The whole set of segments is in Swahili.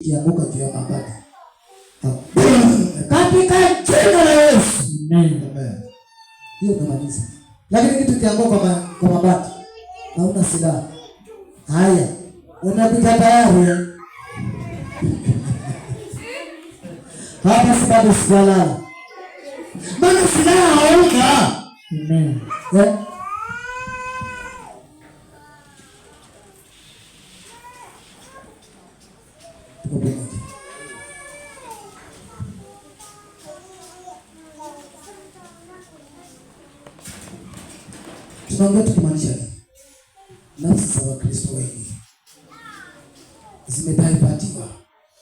Ikianguka juu ya mabati. Katika jina la Yesu. Amen. Amen. Hiyo umemaliza. Lakini kitu kianguka kwa mabati na una silaha. Haya, umepita tayari. Eh? Hapa sababu sijalala. Maana silaha hauna. Amen. Eh? Tuko pamoja. Tunaongea tukimaanisha nini? Nafsi za Wakristo wengi zimetaipatiwa,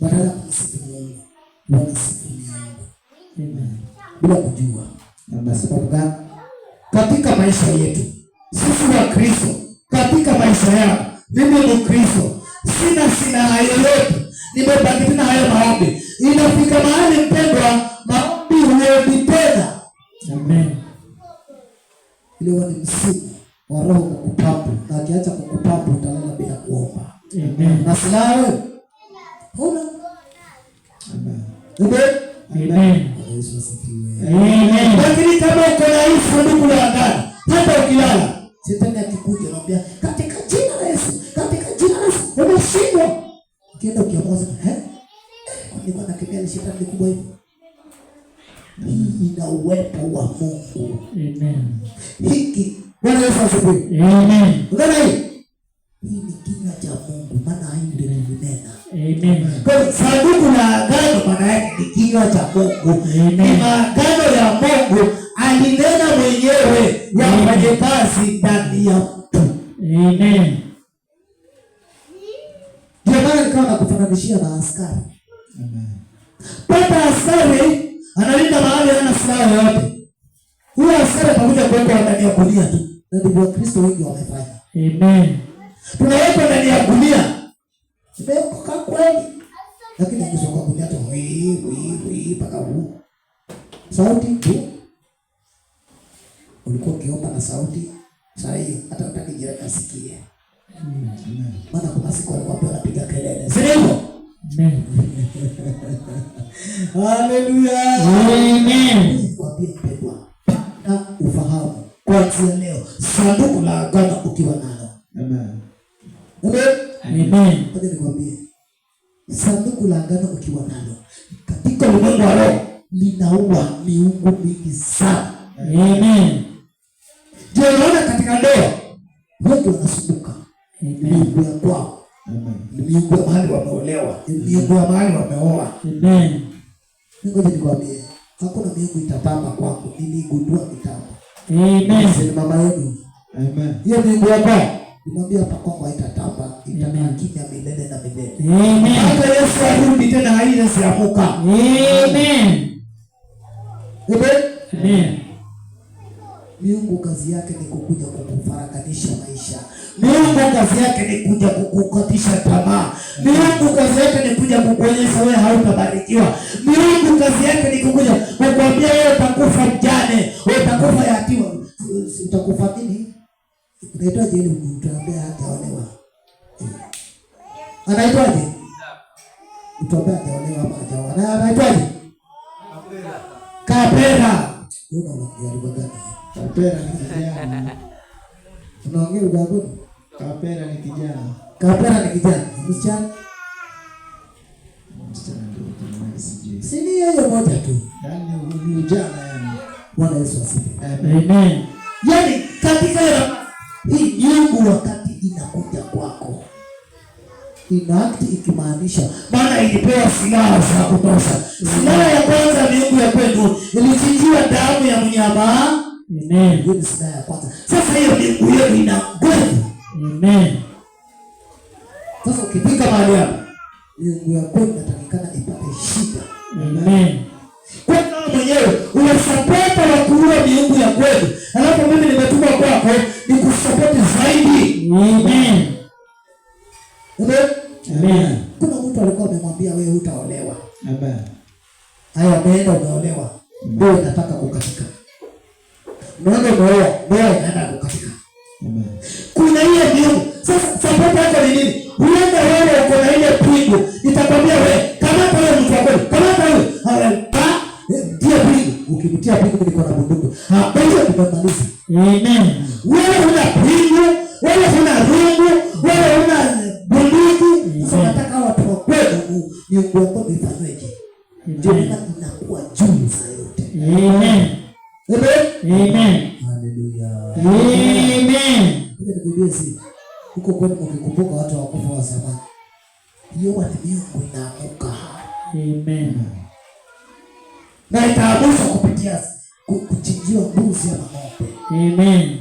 badala ya kumsifu Mungu wanasifu miungu. Amen. Bila kujua. Amen. Sababu gani? Katika maisha yetu sisi wa Kristo, katika maisha yangu mimi ni Kristo, sina silaha yoyote, nimebaki tena hayo maombi. Inafika mahali mpendwa, maombi huombi tena. Amen. Ile huwa ni msimu wa Roho kukupampu, na akiacha kukupampu utalala bila kuomba. Amen. Na silaha wewe huna. Amen. Amen. Amen. Bwana Yesu asifiwe. Amen. Lakini kama uko na hii sanduku la agano, hata ukilala, shetani akikuja anamwambia katika jina la Yesu, katika jina la Yesu, umeshindwa. Ukienda ukiamua sema, eh? Kwa nini nakemea ni shetani kubwa hivi? Hii ina uwepo wa Mungu. Amen. Hiki Bwana Yesu asifiwe. Amen. Unaona hii? Hii ni kinywa cha Mungu, maana hii ndio ilinena. Amen. Kwa hiyo sanduku la agano maana yake ni kinywa cha Mungu. Amen. Ni maagano ya Mungu alinena mwenyewe yafanye kazi ndani ya mtu. Amen. Ndio maana nikawa nakufananishia na askari. Amen. Pata askari analinda mahali hana silaha yoyote. Huyo askari atakuja kuwekwa ndani ya gunia tu. Na ndivyo Wakristo wengi wamefanya. Amen. Tunawekwa ndani ya gunia. Nimeokoka kweli. Lakini ingizwa kwa gunia tu wi wi wi mpaka huu. Sauti tu. Ulikuwa ukiomba na sauti saa hiyo hata hutaki jirani asikie. Amen. Maana kuna siku alikuwa anapiga kelele. Si ndivyo? Amen. Haleluya. Amen. Nikwambie mpendwa, pata ufahamu kuanzia leo, sanduku la agano ukiwa nalo. Amen. Amen. Amen. Ngoja nikwambie, sanduku la agano ukiwa nalo katika ulimwengu wa roho linaua miungu mingi sana. Amen. Ndio unaona katika ndoa wengi wanasumbuka. Amen. Miungu ya kwao. Amen. Ni miungu ya mahali wameolewa, ni miungu ya mahali wameoa. Amen. Ngoja nikwambie, hakuna miungu itapamba kwangu, niligundua kitambo. Amen. Sisi ni mama yenu. Amen. Hiyo miungu ya kwao, nimwambia hapa kwangu haitatamba, itakaa Amen. kimya milele na milele. Amen. Hata Yesu arudi tena haitaziamuka. Amen. Amen. Amen. Miungu kazi yake ni kukuja kukufarakanisha maisha. Miungu kazi yake ni kuja kukukatisha tamaa. Miungu kazi yake ni kuja kukuonyesha wewe hautabarikiwa. Miungu kazi yake ni kukuja kukuambia wewe utakufa mjane, wewe utakufa yatima. Utakufa nini? Unaitwaje ile mtu ambaye hajaolewa? Anaitwaje? Mtu ambaye hajaolewa ama hajaoa. Na anaitwaje? Kapera. Wewe unaongea lugha gani? Kapera ni kijana. Unaongea lugha gani? Kapera ni kijana. Kapera ni kijana. Msichana? Msichana ndio jina lake sijui. Si ni yeye moja tu. Yaani ni ujana yani. Bwana Yesu asifiwe. Amen. Amen. Yaani katika hii miungu wakati inakuja kwako inaakti ikimaanisha, maana ilipewa silaha za kutosha. Silaha ya kwanza miungu ya kwetu ilichinjiwa damu ya mnyama. Amen. Hiyo ni silaha ya kwanza. Sasa hiyo miungu yetu ina nguvu. Amen. Sasa ukifika mahali hapa, miungu ya kwenu inatakikana ipate shida. Amen. Kwa hiyo mwenyewe unasapota wa kuua miungu ya kwenu, alafu mimi nimetumwa kwako nikusapoti zaidi. Amen. Amen. Amen. Kuna mtu alikuwa amemwambia wewe hutaolewa. Amen. Haya, ameenda umeolewa. Ndoa inataka kukatika. Unaona umeoa, ndoa inaenda kukatika. Amen. Kuna ile miungu. Sasa support yako ni nini? Huenda wewe uko na ile pingu. Nitakwambia wewe Amen. Wewe huna pingu, wewe huna rungu, wewe huna bunduki. Sasa unataka watu wa kwenu miungu ya kwenu ifanyweje? Ndio Amen. maana inakuwa juu saa yote. Amen. Amen. Amen. Haleluya. Amen. Ngoja nikwambie siri. Huko kwenu mkikumbuka watu wakufa wa zamani, hiyo ni miungu inaamuka Amen. na itaamushwa kupitia kuchinjiwa mbuzi ama ng'ombe. Amen.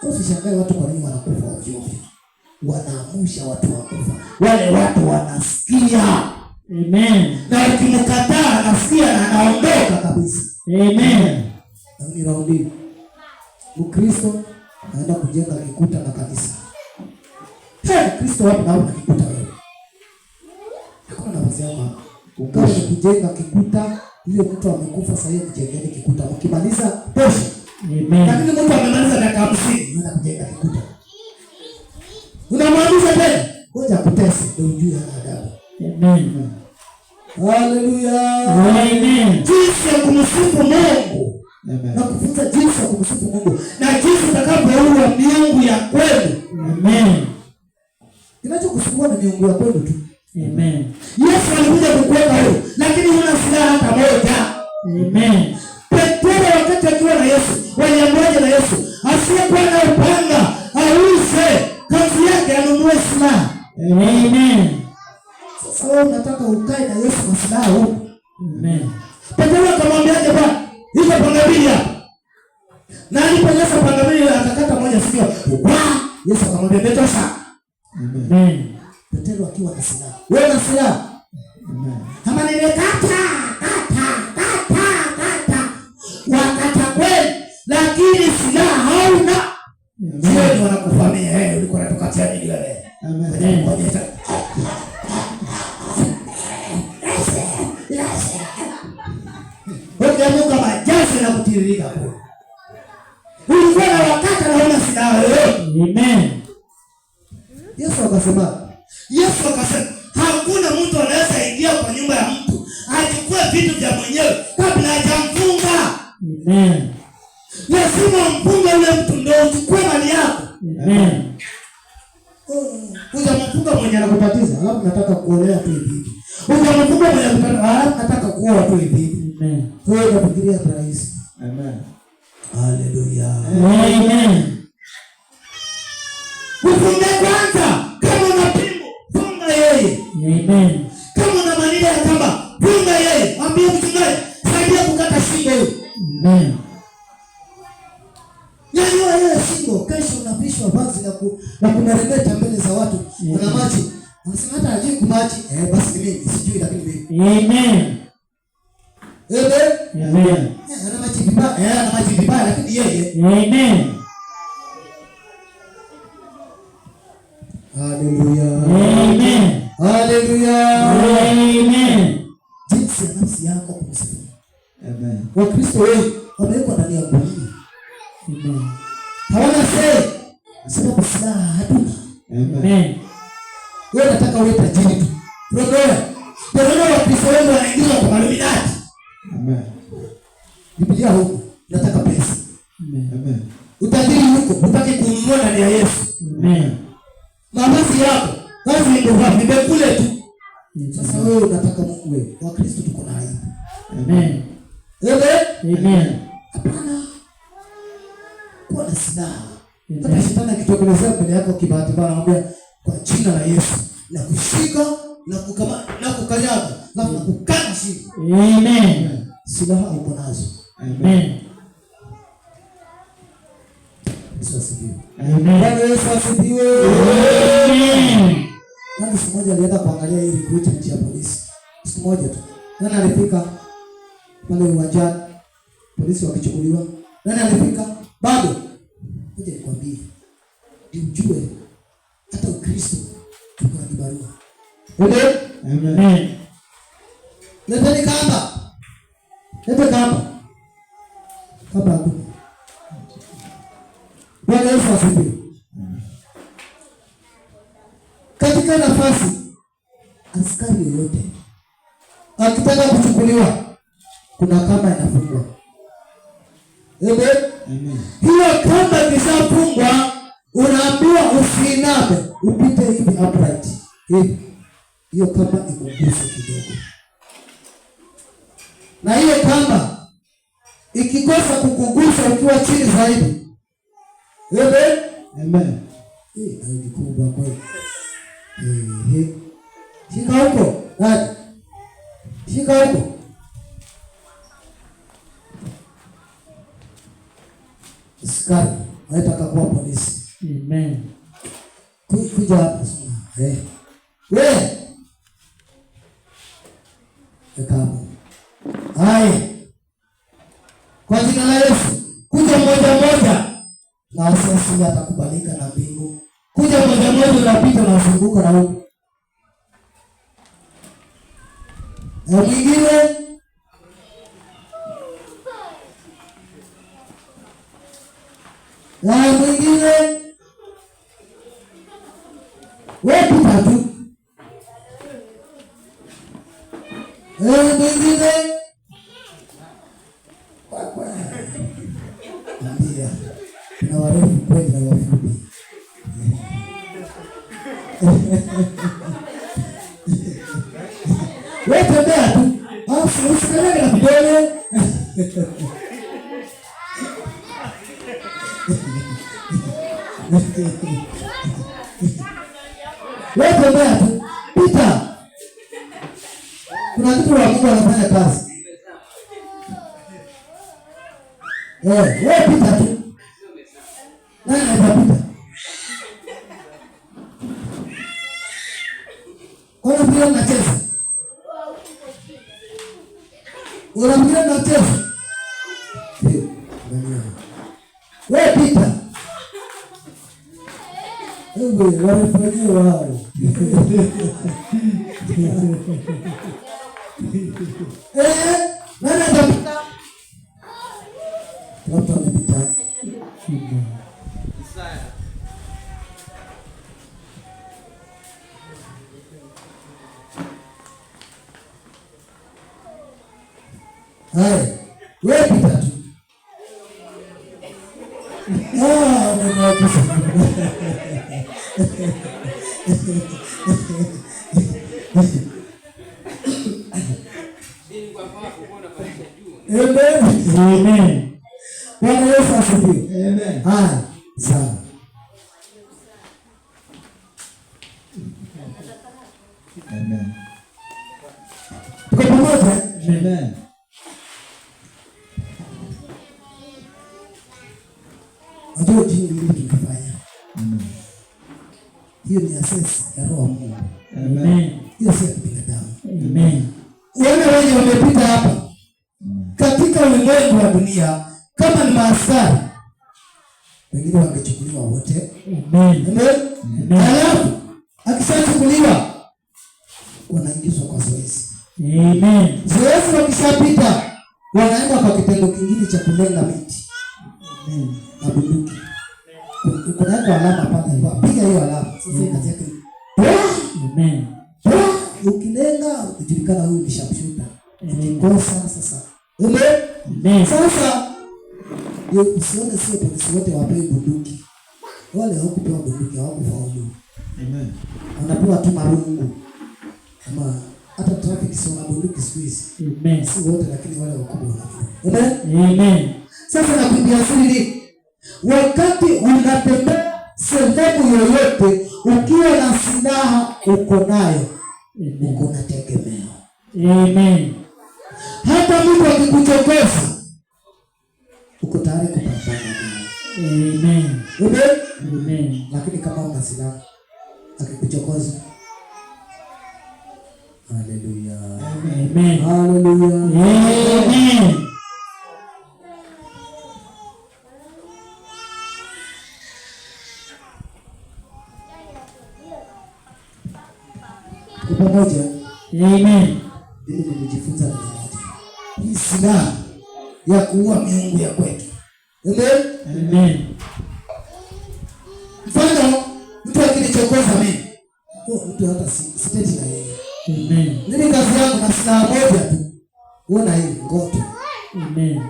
Usishangae watu kwa nini wanakufa ovyo ovyo. Wanaamusha watu wakufa, wale watu wanasikia, Amen. na ukimkataa anasikia na anaondoka kabisa. Amen. Lakini raundi Mkristo anaenda kujenga kikuta na kanisa. Hey, Mkristo wapi na wapi na kikuta wewe? Hakuna nafasi yako hapa. Kama ni kujenga kikuta, huyo mtu amekufa sasa hivi, mjengeni kikuta. Mkimaliza tosha. Amen. Lakini mtu amemaliza miaka 50 unaenda kujenga kikuta. Unamwambia tena, ngoja akutese ndio ujue hana adabu. Amen. Haleluya. Amen. Jinsi ya kumsifu Mungu. Amen. Na kufunza jinsi ya kumsifu Mungu na jinsi utakavyoua miungu ya kwenu. Amen. Kinachokusumbua ni miungu ya kwenu tu. Amen. Yesu alikuja kukuweka huru, lakini huna silaha hata moja. Amen. Petro wakati akiwa na Yesu, waliambiwaje na Yesu? Asiyekuwa na upanga auze kanzu yake anunue silaha. Amen. Sasa wewe unataka ukae na Yesu na silaha huko. Amen. Petro akamwambiaje Bwana? Hizo panga mbili hapa. Na aliponyesha panga mbili akakata moja sikio. Wa! Yesu akamwambia imetosha. Amen. Petro akiwa na silaha. Wewe una silaha? Amen. Kama nilikata, kata, kata, kata. Wakata kweli, lakini silaha hauna. Jioni wanakuvamia, eh, ulikuwa unatukatia nini wewe? Amen. Kuonyesha. Ukiamuka majazi na kutiririka kule. Ulikuwa na wakati na huna silaha yoyote. Amen. Yesu akasema, Yesu akasema hakuna mtu anaweza ingia kwa nyumba ya mtu achukue vitu vya mwenyewe kabla hajamfunga. Amen. Lazima umfunge yule mtu ndio uchukue mali yako. Amen. Hujamfunga mwenye anakutatiza, alafu nataka kuolea tu hivi hivi. Hujamfunga mwenye anakutatiza, alafu nataka kuoa tu hivi hivi. Amen. Wewe unafikiria rahisi. Amen. Haleluya. Amen. Ufunge kwanza. Kama una pingu, funga yeye. Amen. Kama una manila ya kamba, funga yeye. Ambie mchungaji, saidia kukata shingo hiyo. Amen. Nyanyua yeye shingo, kesho unavishwa vazi la kumeremeta mbele za watu. Una machi. Anasema hata hajui kumachi. Basi ni mimi, sijui lakini mimi. Amen. Amen. Amen. Ana machi vibaya, ana machi vibaya lakini yeye. Amen. Haleluya. Amen. Haleluya. Amen. Jinsi ya nafsi yako kumsifu. Amen. Wakristo wengi wamewekwa ndani ya gunia. Amen. Hawana sei. Sababu silaha hatuna. Amen. Amen. Wewe unataka uwe tajiri tu. Unaona? Ndio maana Wakristo wengi wanaingizwa kwa Illuminati. Amen. Biblia huko unataka pesa. Amen. Amen. Utajiri huko hutaki kununua ndani ya Yesu. Amen. Mavazi yako kazi ndio nimekule tu. Sasa wewe unataka Mungu wewe. Wakristo tuko na aibu. Amen. Amen. Amen. Hapana. Kuwa na silaha. Hata shetani akitokelezea mbele yako kibahati mbaya anamwambia kwa jina la Yesu na kushika na kukama na kukanyaga na kukata shingo. Amen. Silaha uko nazo. Amen. Yesu asifiwe. Amen. Bwana Yesu asifiwe. Amen. Nani siku moja alienda kuangalia hii recruitment ya polisi. Siku moja tu. Nani alifika pale uwanjani? Polisi wakichukuliwa. Nani alifika? Bado. Ngoja nikwambie. Ndio ujue hata Ukristo tuko na kibarua. Amen. Amen. Amen. Leteni kamba. Lete kamba. Kamba hakuna. Bwana Yesu asifiwe. Katika nafasi askari yoyote akitaka kuchukuliwa kuna kamba inafungwa. Amen. Amen. Hiyo kamba ikishafungwa, unaambiwa usiiname, upite hivi upright. Hivi. Hiyo kamba ikuguse kidogo. Na hiyo kamba ikikosa kukugusa ukiwa chini zaidi. Amen. Amen. Eh, nayo ni kubwa kweli. Eh, shika huko. Nani? Shika huko. Askari, anataka kuwa polisi. Amen. Kuja hapa sasa. Eh. We. Weka hapo. Haya. Kwa jina la Yesu, kuja moja moja. Na asasi atakubalika na mbingu. Kuja moja moja, unapita unazunguka na huko. Na mwingine. Na mwingine. Wewe pita tu. Eh, mwingine. Kwa. Ambia. Kuna warefu kweli na wafupi. Wewe tembea tu. Alafu usikanyage na vidole. Wewe tembea tu. Pita. Kuna kitu wa Mungu anafanya kazi. Wewe pita tu. Nani anapita? Kwa nini mnacheza? Unafikiria mnacheza? Angalia. Wewe pita. Wewe walifanyia wao. Nani atapita? Watu wamepita. Haya, wewe pita tu. Nimewakisha. Amen. Amen. Bwana Yesu asifiwe. Amen. Haya, sawa. Amen. Tuko pamoja? Amen. Unajua jinsi nini tunafanya? Amen. Hiyo ni access ya Roho wa Mungu. Amen. Hiyo si ya kibinadamu. Amen. Wale wenye wamepita hapa katika ulimwengu wa dunia kama ni maaskari, wengine wangechukuliwa wote. Amen. Amen. Amen. Alafu akishachukuliwa wanaingizwa kwa zoezi. Amen. Zoezi wakishapita wanaenda kwa kitengo kingine cha kulenga miti. Amen. Na bunduki. Kuna alama pale, wapiga hiyo alama. Sasa kazi yake ni Amen. Ukilenga ukijulikana huyu ni sharpshooter. Ukikosa sasa. Amen. Amen. Sasa ndio usione sio polisi wote wapewe bunduki. Wale hawakupewa bunduki hawakufaulu. Amen. Wanapewa tu marungu. Kama hata traffic sio na bunduki siku hizi. Amen. Si wote lakini wale wakubwa wanapewa. Amen. Amen. Sasa nakwambia siri ni wakati unatembea sehemu yoyote ukiwa na silaha uko nayo, uko na tegemeo. Amen. Hata mtu akikuchokoza uko tayari kupambana naye. Amen. Amen. Amen. Lakini kama una silaha akikuchokoza, haleluya. Amen. Haleluya. Amen. Kwa pamoja. Amen. Mimi nilijifunza neno moja. Hii silaha ya kuua miungu ya kwetu. Amen. Amen. Mfano mtu akinichokoza mimi, oh, mtu hata siteti na yeye. Amen. Mimi kazi yangu na silaha moja tu. Uona hii ngoto. Amen.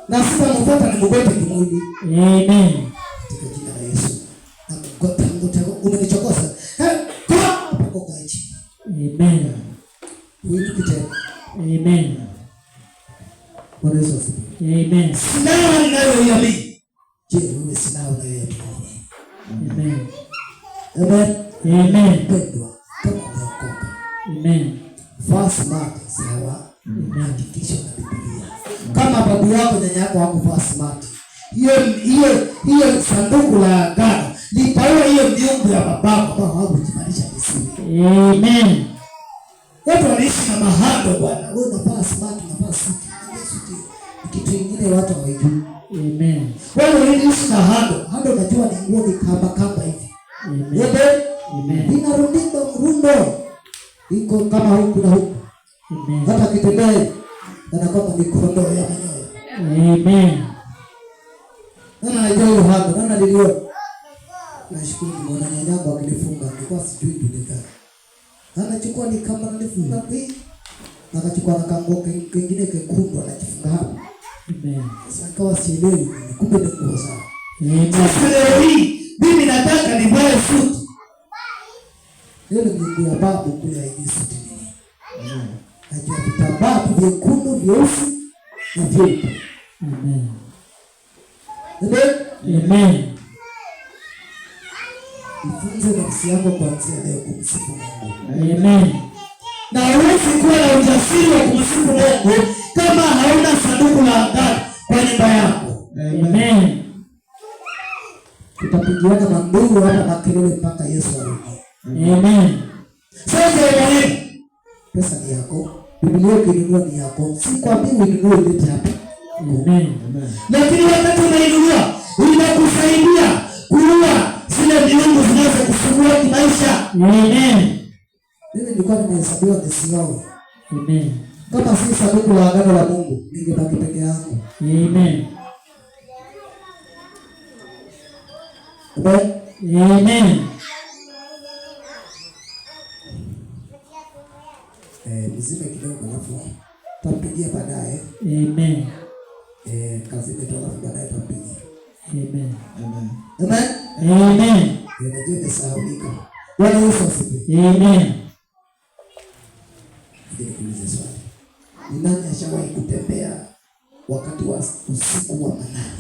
Na sitamfuata nimgote kimwili. Amen. Katika jina la Yesu. Na kugota ngota umenichokoza. Kwa kwa chini. Amen. Uinuke tena. Amen. Bwana Yesu asifiwe. Amen. Silaha ninayoiamini. Je, wewe silaha unayoiamini? Amen. Amen. Amen. Pendwa, kama umeokoka, Amen. vaa smart, sawa? Hakikisha una Biblia. Kama babu yako nyanya yako hakuvaa smart, hiyo sanduku la agano litaua hiyo miungu ya babako ambao hawakujivalisha vizuri. Amen. Watu wanaishi na mahando bwana. Wewe unavaa smart, unavaa suti. Unajua suti ni kitu kingine watu hawajui. Amen. Wewe unaishi na hando. Hando unajua ni nguo ni kamba kamba hivi. Amen. Amen. Amen. Linarundika mrundo. Iko kama huku na huku. Amen. Hata akitembea kana kwamba ni kondoo ya manyoya. Amen. Nani anajua hiyo hando? Nani aliliona? Nashukuru nimeona nyanyangu akilifunga, nilikuwa sijui dunika. Anachukua ni kama nilifunga hii. Akachukua na kango kingine kekundu anajifunga hapa. Amen. Sasa nikawa sielewi nini, kumbe ni nguo zao. Amen. Sasa leo hii mimi nataka nivae suti. Hiyo ni miungu ya babu kule haijui suti nini. Najua vitambaa tu vyekundu, vyeusi na vyeupe. Amen. Amen. Amen. Ifunze nafsi yako kuanzia leo kumsifu Mungu. Amen. Na huwezi kuwa na ujasiri wa kumsifu Mungu kama hauna sanduku la agano kwa nyumba yako. Amen. Tutapigiana manduru hapa makelele mpaka Yesu arudi. Amen. Sasa mwalimu, pesa ni yako, Biblia ukinunua ni yako, sikwambii uinunue ulete hapa. Amen. Lakini wakati umeinunua inakusaidia kuua zile miungu zinazokusumbua kimaisha. Amen. Mimi nilikuwa nimehesabiwa nisiwawe. Amen. Kama si sanduku la agano la Mungu, ningebaki peke yangu. Amen. Amen. Amen. Nizime kidogo alafu tampigia baadaye. Amen. Kazime tu alafu baadaye tampigia. Amen. Amen. Amen. Amen. Najua imesahaulika. Bwana Yesu asifiwe. Amen. Nije nikuulize swali. Ni nani ashawahi kutembea wakati wa usiku wa manane?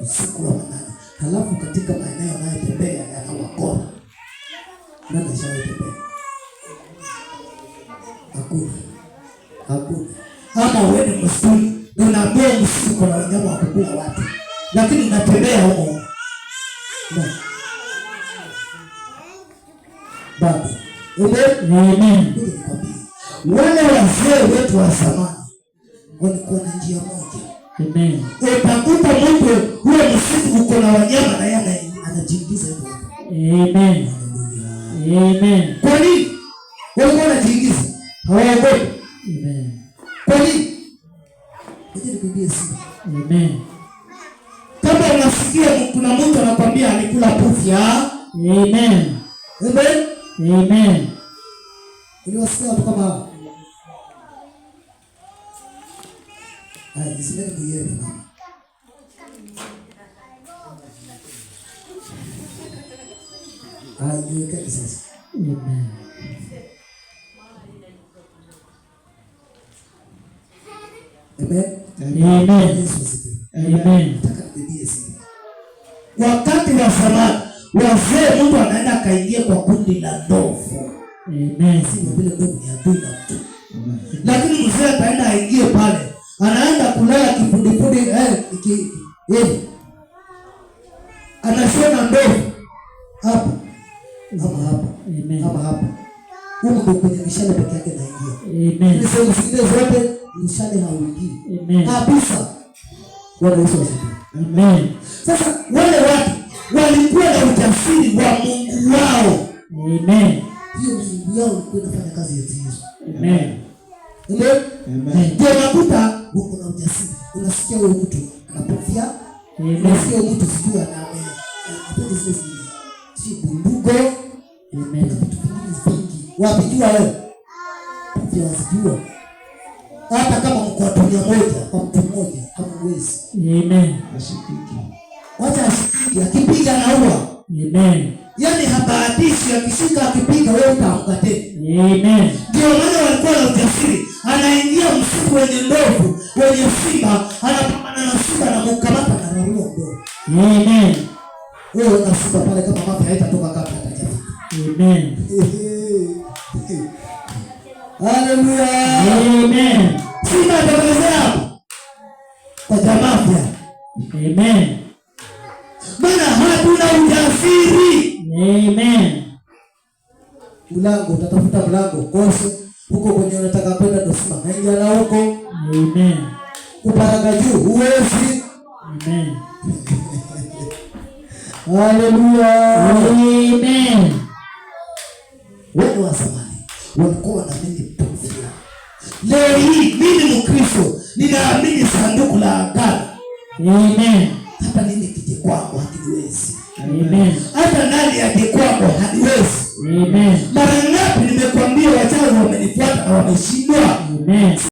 Usiku wa manane. Halafu katika maeneo anayotembea yana wakora. Nani ashawahi tembea? Hakuna. Hakuna. Ama uende msituni na unaambiwa msitu kuna wanyama wa kukula watu, lakini unatembea humo. No. Baba. Amen. Amen. Ngoja nikwambie. Wale wazee wetu wa zamani walikuwa na njia moja. Amen. Utakuta mtu huo msitu uko na wanyama na yeye anajiingiza hivyo. Amen. Haleluya. Amen. Kwa nini? Walikuwa wanajiingiza. Hawaogopi. Amen. Kwa nini? Ngoja nikwambie siri. Amen. Kama unasikia kuna mtu anakwambia alikula pufya. Amen. Amen. Amen. Uliwasikia watu kama hao? Haya, nisimeni muiende mama. Haya, niwekeni sasa. Amen. Amen. Amen. Yesu asifiwe. Amen. Nataka nibibie siri. Wakati wa zamani, wazee, mtu anaenda akaingia kwa kundi la ndovu. Amen. Sio vile ndovu ni adui na mtu. Lakini mzee ataenda aingie pale, anaenda kulala kifudifudi, Anashona ndovu hapa ama hapa. Amen. Ama hapa. Huko ndio kwenye mishale peke yake naingia. Amen. Ile sehemu zingine zote mishale hauingii. Amen. Kabisa. Bwana Yesu asifiwe. Amen. Sasa wale watu walikuwa na ujasiri wa Mungu wao. Amen. Hiyo Mungu yao ilikuwa inafanya kazi ya Yesu. Amen. Amen. Amen. Ndio unakuta uko na ujasiri. Unasikia huyo mtu anapofia. Amen. Unasikia huyo mtu sijui anapiga zile zingine. Si bundugo. Amen. Kuna vitu vingine vingi. Wapijua wewe? Pofia wazijua. Hata kama mko watu 100 kwa mtu mmoja hamuwezi. Amen. Ashikiki. Wacha ashikiki, akipiga anaua. Amen. Yaani habahatishi, akishika akipiga wewe utaamka tena. Amen. Ndio maana walikuwa na ujasiri. Anaingia msitu wenye ndovu, wenye simba, anapambana na simba na mkamata na rarua ndovu. Amen. Wewe una simba pale kama mafia haitatoka kabla hatajafika. Amen. Haleluya. Amen. Simba atatokezea hapo kwa jamafia. Amen. Maana hatuna ujasiri. Amen. Mlango utatafuta mlango ukose, huko kwenye unataka kwenda ndo simba naingia na huko. Amen. Kuparaga juu huwezi. Amen. Haleluya. Amen. Wale wa zamani walikuwa wanaamini vitu fulani. Leo hii mimi Mkristo ninaamini sanduku la agano. Amen. Hata nini kije kwangu hakiniwezi. Amen. Hata nani aje kwangu haniwezi. Amen. Mara ngapi nimekuambia wachawi wamenifuata na wameshindwa? Amen.